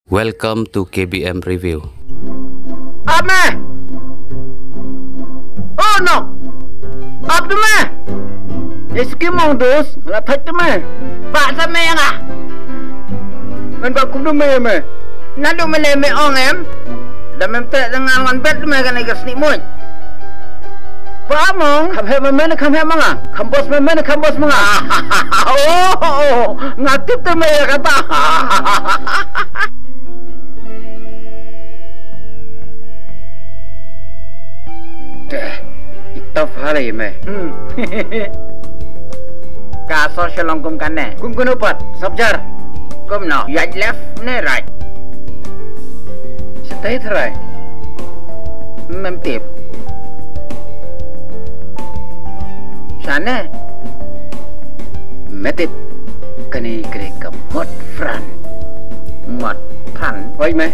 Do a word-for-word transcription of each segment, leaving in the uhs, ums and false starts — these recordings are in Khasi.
Welcome to K B M Review. Ap me! Oh no! Ap tu me! Eski mong dus, la thait tu me. Ba sa me nga. Ngan ba kum tu me me. Naduh mynne me ong em? Da mem treh da nga ngan bet me kane ka snieh muid. Ba mong, kham heh ma me ne kham heh ma nga? Kham bos ma me ne kham bos ma nga? Oh, nga tip te me ïa kata. Te, i tough ha lei me. Hmm. Ka sor sha long kum kane. Kum kano pat, sop jar. Kumno, ïaid left ne right? Shatei tharai. Mem tip. Shane. Me tip. Kane ka dei ka mot pran. Mot pran. Oi me.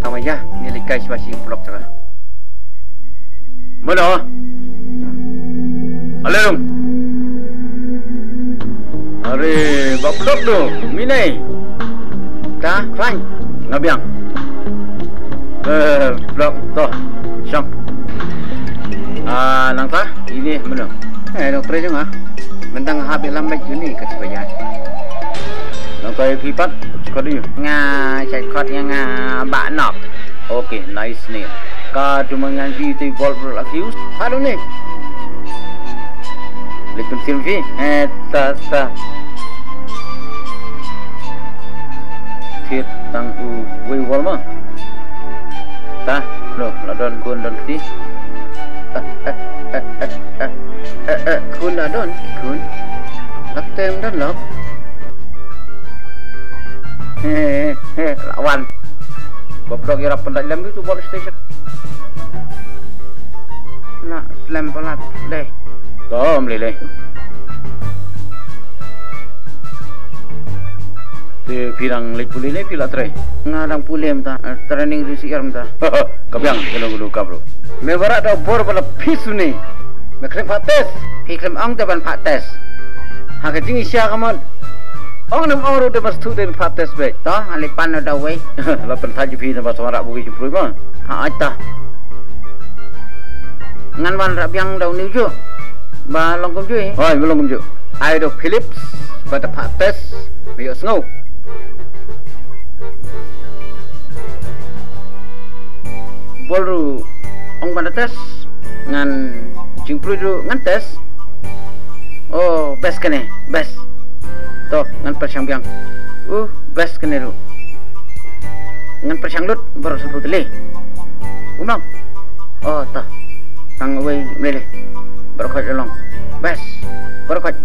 Tang ma ïa, ngi leit kai shuwa shi block tara. Mano? Ale dong. Are, ba block tu, mine. Ta, khlaiñ. Nga biang. Eh, block, to, shong. Ah, nangta, ine, mano? Eh, dong, trei jong nga. Mynta nga hap ïalam bad uni ka sibaya. Nangta ïa phi pat, kot ïa. Nga, shait kot ïa nga, ba nok. Okay, nice ne. Ka tu ma ngan phi te bol bol la fuse. Halo ne. Leit pynsil phi. Eh, ta, ta. Thied tang uwei u bol ma. Ta, lo, la don khun don kti. Eh, eh, khun la don, khun. Lak tem don lak. He, he, he, la wan. Ba pdok ïarap pyndait lem tu bol station. Na, slem palat deh. Tom lei lei. Te phi dang leit pule ne phi la trei? Nga dang pule mynta, eh, training ri syiar mynta. Ka biang kano kano ka bro. Me barak da bor ba la phi suni. Me khlem phah test. Phi khlem ong te ban phah test. Ha ka jingïasha ka mon. Ong nem ong ruh te ban shu te phah test beit. To, nga leit pan da wei. La pynthait ju phi na ba sawara bu ki ju prui ma. Ha, ata. Ngan wan rah biang da u New Ju. Ba long kumjuh. Hoi, ba long kumjuh. Ai do Philips, ba da phah test, ba ïoh sngew. Bol ruh ong ba da test, ngan jingprui ruh ngan test. Oh, best kane, best. To, ngan pyrshang biang. Uh, best kane ruh. Ngan pyrshang lut baroh sanphew tylli. Um long. Oh, to. Tang wei mlei lei. Baroh khoit long. Best. Baroh khoit.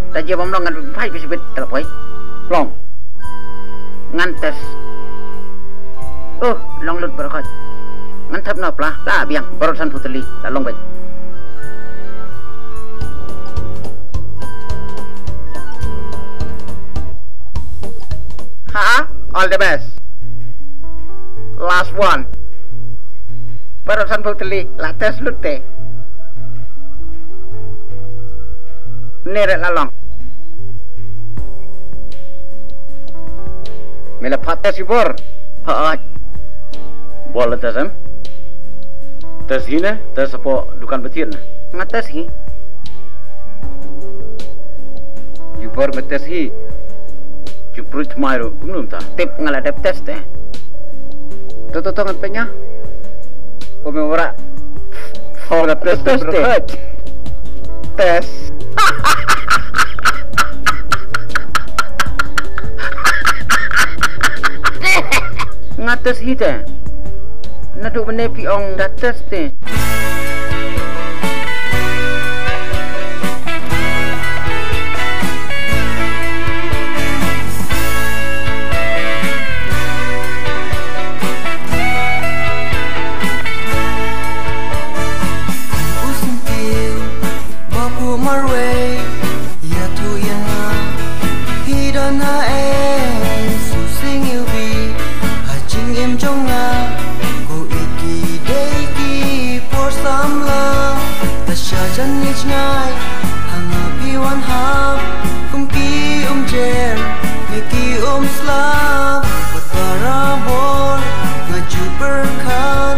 Ta jia bym long ngan phai bit bit ta la poi. Long. Ngan test. Oh, long lut baroh khoit. Ngan thep noh pla, la biang, baroh sanphew tylli, la long beit. Ha, all the best. Last one. Baroh sanphew tylli, la test lut te. Ne re la long. Me la phah test i bor. Phah. Bol la test em? Test hi ne? Test hapoh dukan ba thied ne? Nga test hi. I bor me test hi. Ju prut mai ru kumno mynta. Tip nga la dep test eh. To to to ngan pynïa. O me wara. O la test test eh. Test. Nga test hi te. Naduh mynne phi ong da test te. Bapu marwei, ïathuh ïa nga. Phi don ha ei, shu sing ïa u bri. Ha jingim jong nga, ko ïeit ki dei ki por samla. Lashai jan ïeit jngai, ha nga phi wan hap. Kum ki umjer, me Slap, wat barabor, nga ju pyrkhat,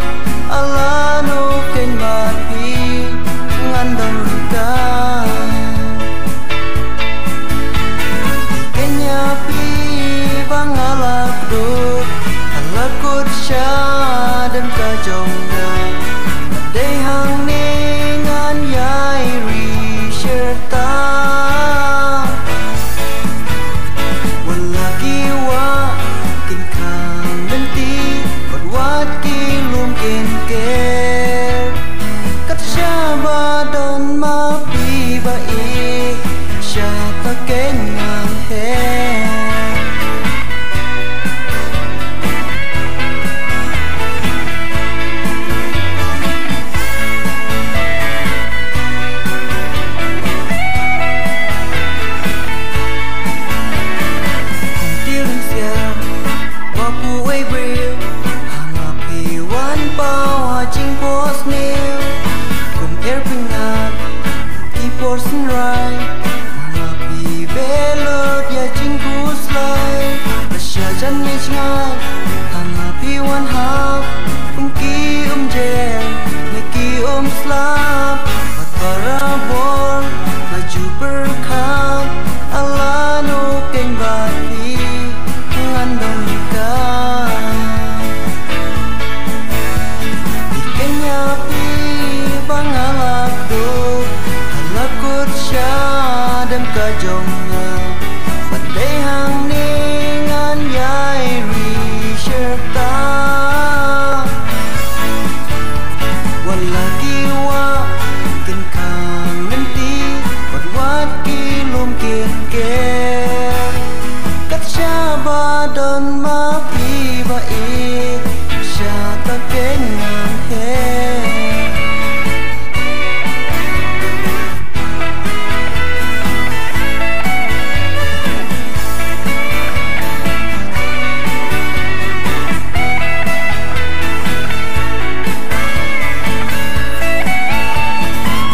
ala no kein bad phi, ngan don ryngkat. Kein ïa phi ba nga la kdup, ha la kut sha dem ka jong nga. Dei hangne ngan ïai ri sher ta. Wat la ki wah kin khang lynti, wat wat ki lum kin ker. Kat shaba don ma phi ba ïeit, sha ta kein ngan heh. Kum tieng siang, wa pu wei briew, ha nga phi wan paw ha jingpos new. Kum er pyngat, ki por synrai, ha nga phi belot ïa jingkhuslai. Ba sha jan ïa jngai, ha nga phi wan hap, kum ki um jer, ne ki um slap. Wat barabor, nga ju pyrkhat, ala no kein bad phi, ngan don ryngkat. Phi kein ïa phi ba nga la kdup, ha la kut sha dem ka jong nga. Wat dei hangne ngan ïai ri sher ta. Wat la ki wah kin khang lynti, wat wat ki lum kin ker. Kat shaba don ma phi ba ïeit, sha ta kein ngan heh.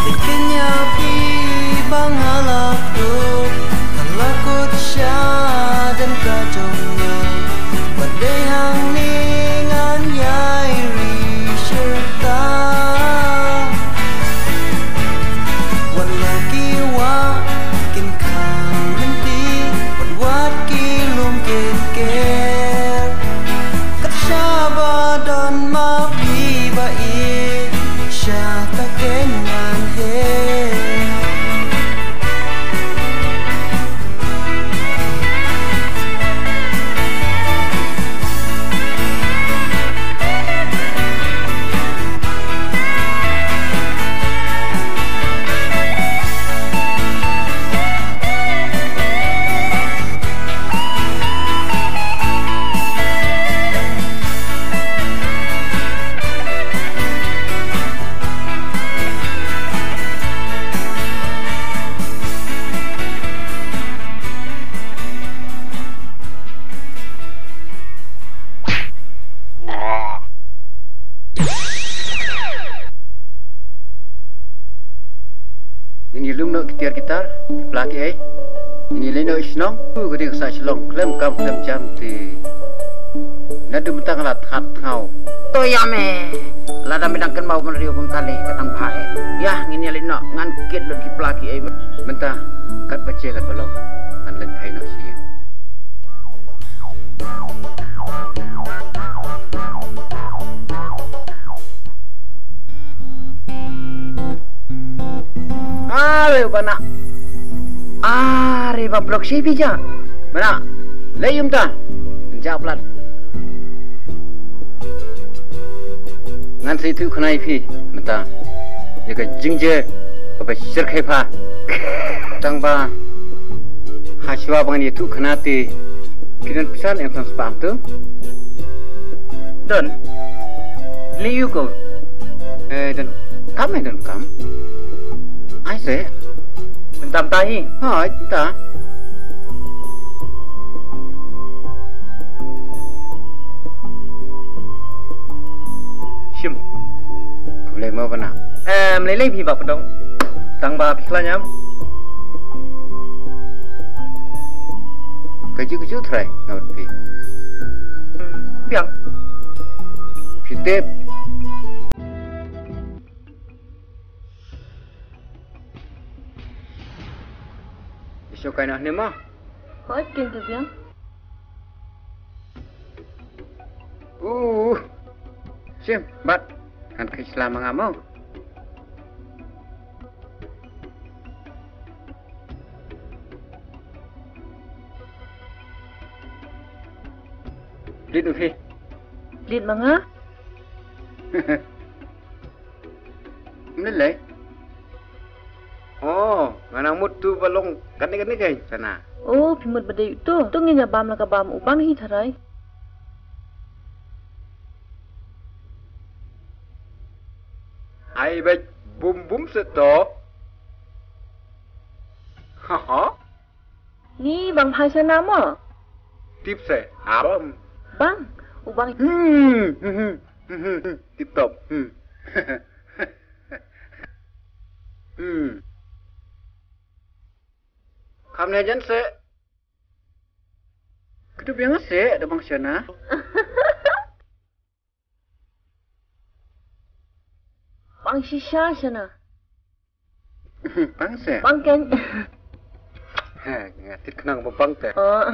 Phi kein ïa phi ba nga la kdup, ha la kut sha dem ka jong nga. Wat dei hangne ngan ïai ri sher ta. Wat la ki wah kin khang lynti, wat wat ki lum kin ker. Kat shaba don ma phi ba ïeit, sha ta kein ngan heh. Ngin ïa lum noh ki tiar ki tar, ki pla ki ei. Ngin ïa leit noh shnong, u ka ding sa shlong, khlem kam khlem jam te. Naduh mynta nga la thad thngaw. To ïa me. Lada me dang kynmaw ban riew kumta lei ka tang bha eh. Ïa, ngin ïa leit noh, ngan kit lut ki pla ki ei. Mynta, katba jia katba long, ngan leit phai noh sha ïing. Are bana. Are ba blok shi phi ja. Bana. Lei um ta. Nja plan. Ngan sa ïathuh khana ïa phi mynta ïa ka jingjia kaba shyrkhei pha. Tang ba ha shuwa ba ngan ïathuh khana te phi don pisa em san spah tu? Don. Lei ïa u ko. Eh, don kam, eh, don kam. Ai se. Mynta mynta hi. Hooid, mynta. Shim. Khublei mo bana. Em, lei lei phi Bah Pdong. Tang ba phi khlaiñ em. Ka ju ka ju trai nga bad phi. Biang. Phi tip. Isu kai noh ni ma. Hoi kin ka biang. Uh. Sim, bat. Kan kai slam nga mo. Lit u phi. Lit ma nga. Mlei lei. Oh, nga nang mut tu ba long kane kane kai sana. Oh, phi mut ba dei tu. Tu ngin ïa bam la ka bam u bang hi tharai. Ai bek bum bum se to. Ha ha. Ni bang phai sana mo. Tip se. Abam. Bang. U bang. Hmm. Hmm, hmm, hmm, hmm. Tip top. Hmm. Hmm. Kam ne jan se. Kedu biang se da bang sana. Bang shisha sana. Bang se. Bang ken. Ha, nga tit kenang ba bang te. Oh.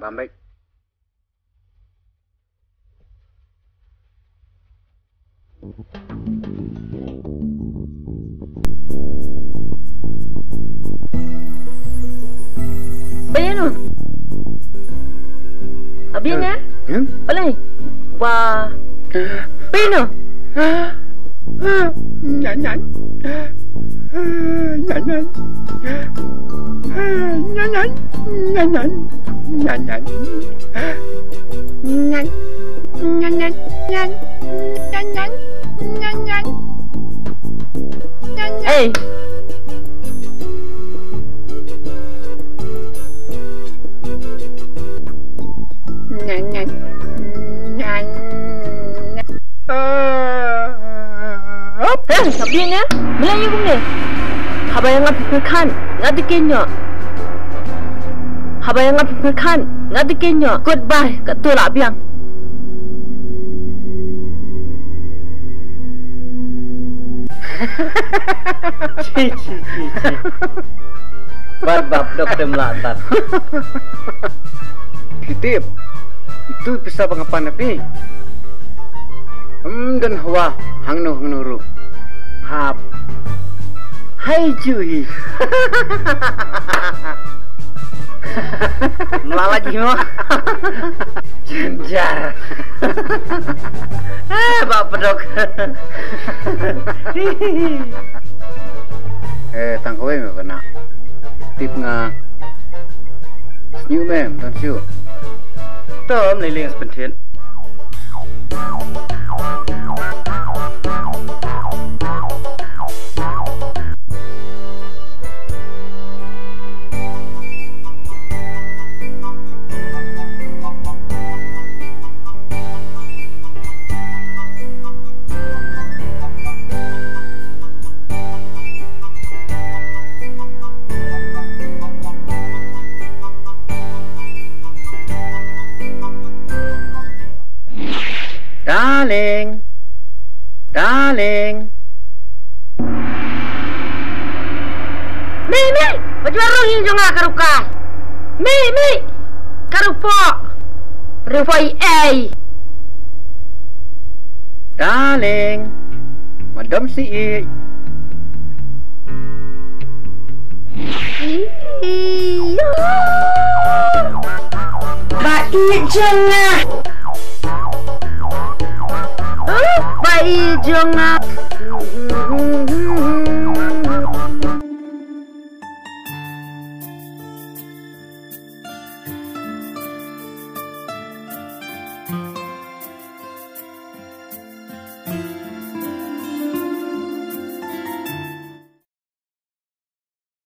Bam bek. Bayano. Abina? Hmm? Olay. Wa. Bayano. Nyan, nyan. Nyan, nyan. Nyan, nyan. Nyan, nyan. Nyan, nyan. Nyan, nyan, nyan, nyan, nyan, nyan, nyan, nyan. Nyan, nyan. Ei. Nyan, nyan. Nyan, nyan. Eh, tapi ni, Melayu kumne. Haba ïa nga pyrkhat, nga dei kynnoh. Haba ïa nga pyrkhat, nga dei kynnoh. Goodbye, katto la biang. Chi, chi, chi, chi. Bad bap dok tem la tat. Phi tip. Itu pisa ba nga pan na phi. Ym don hawa hangno hangno ruh. Hap. Hai ju hi. Mlala ji mo. Jynjar. Eh, ba pdok. Eh, tang kawei me bana. Tip nga. Sñiuh me, don sñiuh. Tom lei lei spenthin. Darling. Darling. Mei, mei, ba ju rung ïing jong nga ka ruh kai. Mei, mei, ka ruh poh. Ruh poh ei ei. Darling. Madam si i. Ba i jong nga. Ba i jong nga.